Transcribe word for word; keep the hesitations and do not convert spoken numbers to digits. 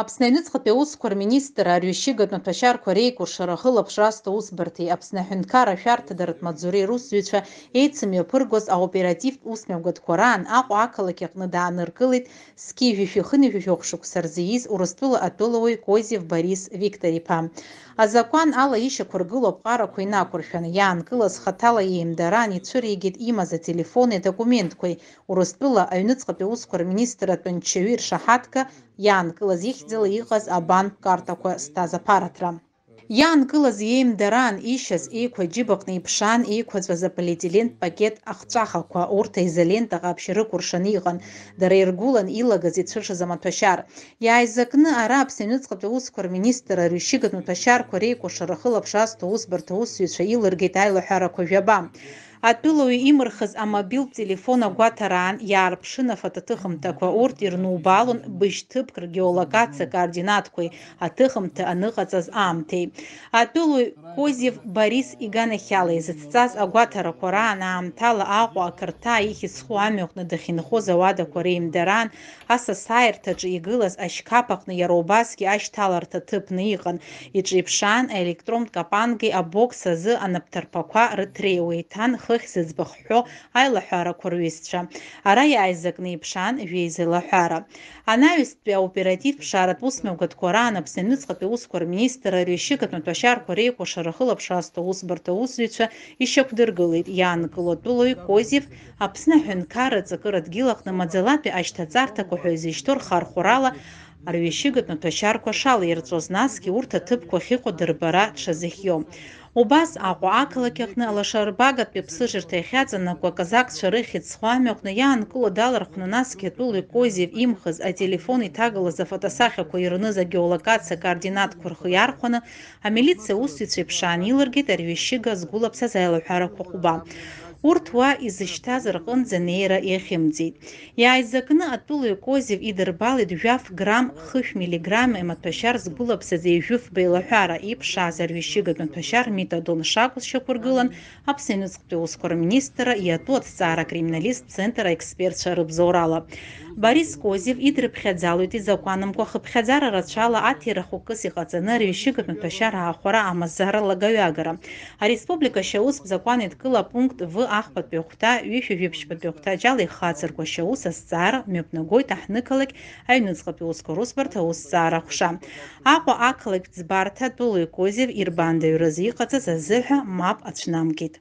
Аԥсны аҩныҵҟатәи аусқәа рминистр арҩашьыгатә маҭәашьарқәа реикәыршара ахылаԥшра азҭо аусбарҭеи Аԥсны аҳәынҭқарра ашәарҭадаратә маҵзуреи русзуҩцәа еицымҩаԥыргоз аоперативтә усмҩаԥгатәқәа раан Аҟәа ақалақь аҟны дааныркылеит зқьи жәшәи хынҩажәи жәохә шықәса рзы ииз Урыстәыла атәылауаҩ Козев Борис Виктор-иԥа. Азакәан ала ишьақәыргылоу аԥҟарақәа инақәыршәаны иаанкылаз хаҭала иеимдараан ицәыригеит имаз ателефони адокументқәеи, Урыстәыла аҩныҵҟатәи аусқәа рминистр атәанчаҩы иршаҳаҭга иаанкылаз ихьӡала иҟаз абанк картақәа зҭаз аԥараҭра. Иаанкылаз иеимдараан ишьаз еиқәа џьыбаҟны иԥшаан еиқәаҵәаз аполиетилентә пакет ахҵәахақәа, урҭ аизолента ҟаԥшь рыкәыршаны иҟан, дара иргәылан илагаз ицәыршаз амаҭәашьар. Иааизакны ара Аԥсны аҩныҵҟатәи аусқәа рминистр арҩашьыгатә маҭәашьарқәа реикәыршара ахылаԥшра азҭо аусбарҭа аусзуҩцәа илыргеит аилаҳәарақәа жәаба. Атәылауаҩ имырхыз амобилтә телефон агәаҭараан иаарԥшын афотоҭыхымҭақәа, урҭ ирнубаалон быжьҭыԥк ргеолокациа координатқәеи аҭыхымҭа аныҟаҵаз аамҭеи. Атәылауаҩ Козев Борис иганахьала изыцҵаз агәаҭарақәа раан аамҭала Аҟәа ақырҭаа ихьӡ зху амҩаҟны дахьынхоз ауадақәа реимдараан асасааирҭаҿы игылаз ашьқаԥ аҟны иара убасгьы ашьҭаларҭа ҭыԥны иҟан, иҿиԥшаан аелектрон капангеи абокс азы анапҭарԥақәа рыҭреи уеиҭан хыхь зыӡбахә ҳәо аилаҳәарақәа рҩызцәа. Ара иааизакны иԥшаан жәеиза лаҳәара. Анаҩстәи аоперативтә ԥшааратә усмҩаԥгатәқәа раан Аԥсны аҩныҵҟатәи аусқәа рминистр арҩашьыгатә маҭәашьарқәа реикәыршара ахылаԥшра азҭо аусбарҭа аусзуҩцәа ишьақәдыргылеит иаанкыло атәылауаҩ Козев Аԥсны аҳәынҭқарра аҵакыра дгьыл аҟны маӡалатәи ашьҭаҵарҭақәа ҳәа изышьҭоу рхархәарала арҩашьыгатә маҭәашьарқәа шалаирҵәоз, насгьы урҭ аҭыԥқәа ахьыҟоу дырбара дшазыхиоу. Убас Аҟәа ақалақь аҟны алашарбагатәи аԥсыжырҭа иахьаҵанакуа аказакцәа рыхьӡ зху амҩаҟны иаанкыло далархәны, насгьы атәылаҩ Козев имхыз ателефон иҭагалаз афотосахьақәа ирныз агеолокациа координатқәа рхы иархәаны, амилициа аусзуҩцәа иԥшаан илыргеит арҩашьыга згәылаԥсаз аилаҳәарақәа хәба. Урҭ уа изышьҭаз рҟынӡа анеира иахьымӡеит. Иааизакны атәылаҩ Козев идырбалеит жәаф грамм хышә миллиграмм имаҭәашьар згәылаԥсаз ҩажәи фба еилаҳәара, иԥшааз арҩашьыгатә маҭәашьар метадон шакәыз шьақәыргылан Аԥсны аҩныҵҟатәи аусқәа рминистрра иатәу аҭҵаара акриминалисттә центр аекспертцәа рыбзоурала. Борис Козев идрыԥхьаӡалоит изакәанымкәа хыԥхьаӡара рацәала аҭира хықәкыс иҟаҵаны арҩашьыгатә маҭәашьар аахәара амазара лагаҩагара. Ареспублика ашьаустә закәан еидкыла апункт В ахԥатәи ахәҭа, ҩышәи жәиԥшьбатәи ахәҭаҷ ала ихацыркуа ашьаус азҵаара мҩаԥнагоит аҳҭнықалақь аҩныҵҟатәи аусқәа русбарҭа аусҭҵаара аҟәша. Аҟәа ақалақьтә ӡбарҭа атәылаҩ Козев ирбандаҩразы иҟаҵаз азыҳәа мап ацәнамкит.